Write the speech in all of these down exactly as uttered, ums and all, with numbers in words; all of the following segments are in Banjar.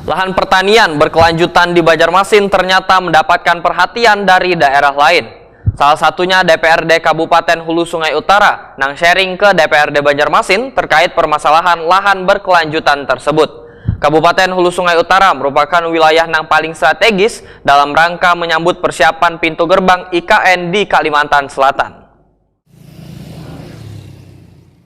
Lahan pertanian berkelanjutan di Banjarmasin ternyata mendapatkan perhatian dari daerah lain. Salah satunya D P R D Kabupaten Hulu Sungai Utara nang sharing ke D P R D Banjarmasin terkait permasalahan lahan berkelanjutan tersebut. Kabupaten Hulu Sungai Utara merupakan wilayah nang paling strategis dalam rangka menyambut persiapan pintu gerbang I K N di Kalimantan Selatan.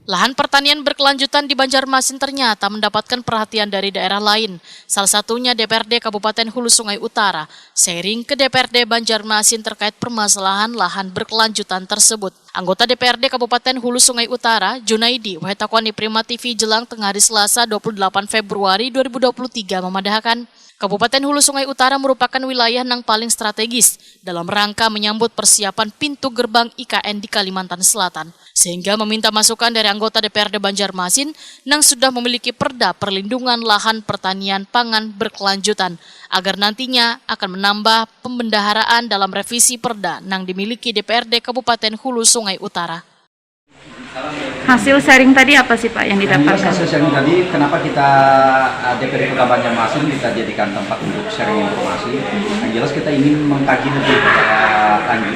Lahan pertanian berkelanjutan di Banjarmasin ternyata mendapatkan perhatian dari daerah lain. Salah satunya D P R D Kabupaten Hulu Sungai Utara, sharing ke D P R D Banjarmasin terkait permasalahan lahan berkelanjutan tersebut. Anggota D P R D Kabupaten Hulu Sungai Utara, Junaidi, wahetakoni Prima T V Jelang Tengah hari Selasa dua puluh delapan Februari dua ribu dua puluh tiga memadahakan, Kabupaten Hulu Sungai Utara merupakan wilayah nang paling strategis dalam rangka menyambut persiapan pintu gerbang I K N di Kalimantan Selatan, sehingga meminta masukan dari anggota D P R D Banjarmasin nang sudah memiliki perda perlindungan lahan pertanian pangan berkelanjutan, agar nantinya akan menambah pembendaharaan dalam revisi perda nang dimiliki D P R D Kabupaten Hulu Sungai Utara. Hasil sharing tadi apa sih Pak yang didapatkan? Hasil sharing tadi, kenapa kita uh, D P D Kota Banjarmasin kita jadikan tempat untuk sharing informasi. Yang jelas kita ingin mengkaji lebih uh, lanjut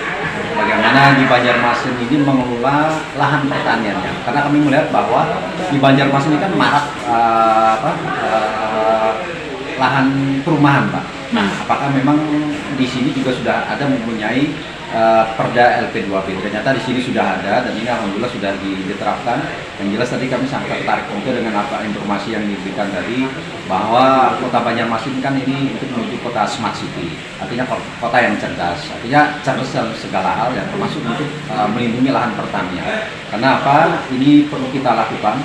bagaimana di Banjarmasin ini mengelola lahan pertaniannya. Karena kami melihat bahwa di Banjarmasin ini kan marak uh, apa, uh, lahan perumahan, Pak. Nah, apakah memang di sini juga sudah ada mempunyai uh, Perda L P dua B. Ternyata di sini sudah ada dan ini alhamdulillah sudah diterapkan. Yang jelas tadi kami sangat tertarik juga dengan apa informasi yang diberikan tadi bahwa kota Banjarmasin kan ini untuk menuju kota smart city, artinya kota yang cerdas, artinya cerdas dalam segala hal yang termasuk untuk uh, melindungi lahan pertanian. Karena apa ini perlu kita lakukan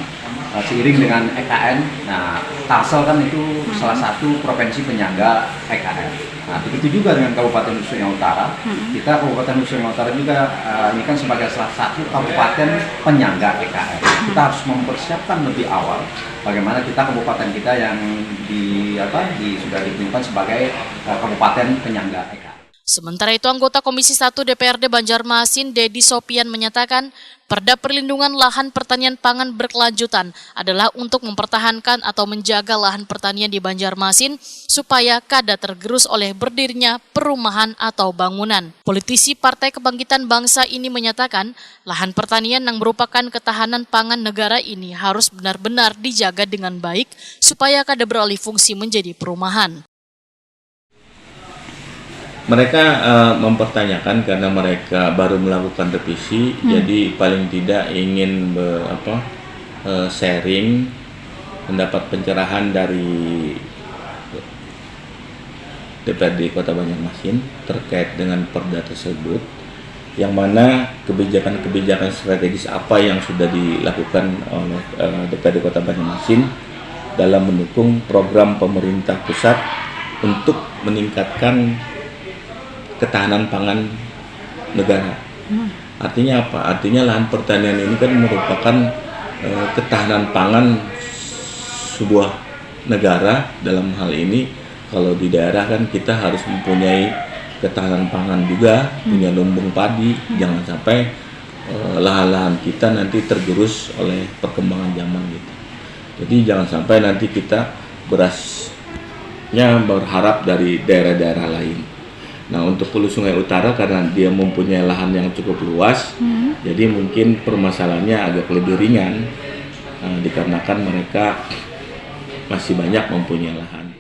uh, seiring dengan E K N. Nah, Kalsel kan itu salah satu provinsi penyangga E K N. Nah, begitu juga dengan Kabupaten Sungai Utara. Hmm. Kita Kabupaten Sungai Utara juga uh, ini kan sebagai salah satu kabupaten penyangga E K N. Hmm. Kita harus mempersiapkan lebih awal bagaimana kita kabupaten kita yang di apa di sudah ditentukan sebagai uh, kabupaten penyangga E K N. Sementara itu, anggota Komisi satu D P R D Banjarmasin, Dedi Sopian, menyatakan, Perda Perlindungan Lahan Pertanian Pangan Berkelanjutan adalah untuk mempertahankan atau menjaga lahan pertanian di Banjarmasin supaya kada tergerus oleh berdirinya perumahan atau bangunan. Politisi Partai Kebangkitan Bangsa ini menyatakan, lahan pertanian yang merupakan ketahanan pangan negara ini harus benar-benar dijaga dengan baik supaya kada beralih fungsi menjadi perumahan. Mereka uh, mempertanyakan karena mereka baru melakukan revisi, hmm. Jadi paling tidak ingin ber, apa, uh, sharing pendapat pencerahan dari D P R D Kota Banjarmasin terkait dengan perda tersebut, yang mana kebijakan-kebijakan strategis apa yang sudah dilakukan oleh uh, D P R D Kota Banjarmasin dalam mendukung program pemerintah pusat untuk meningkatkan ketahanan pangan negara. Hmm. Artinya apa? Artinya lahan pertanian ini kan merupakan eh, ketahanan pangan sebuah negara dalam hal ini. Kalau di daerah kan kita harus mempunyai ketahanan pangan juga, hmm. Punya lumbung padi, hmm. Jangan sampai eh, lahan-lahan kita nanti tergerus oleh perkembangan zaman gitu. Jadi jangan sampai nanti kita berasnya berharap dari daerah-daerah lain. Nah, untuk Hulu Sungai Utara karena dia mempunyai lahan yang cukup luas, hmm. Jadi mungkin permasalahannya agak lebih ringan uh, dikarenakan mereka masih banyak mempunyai lahan.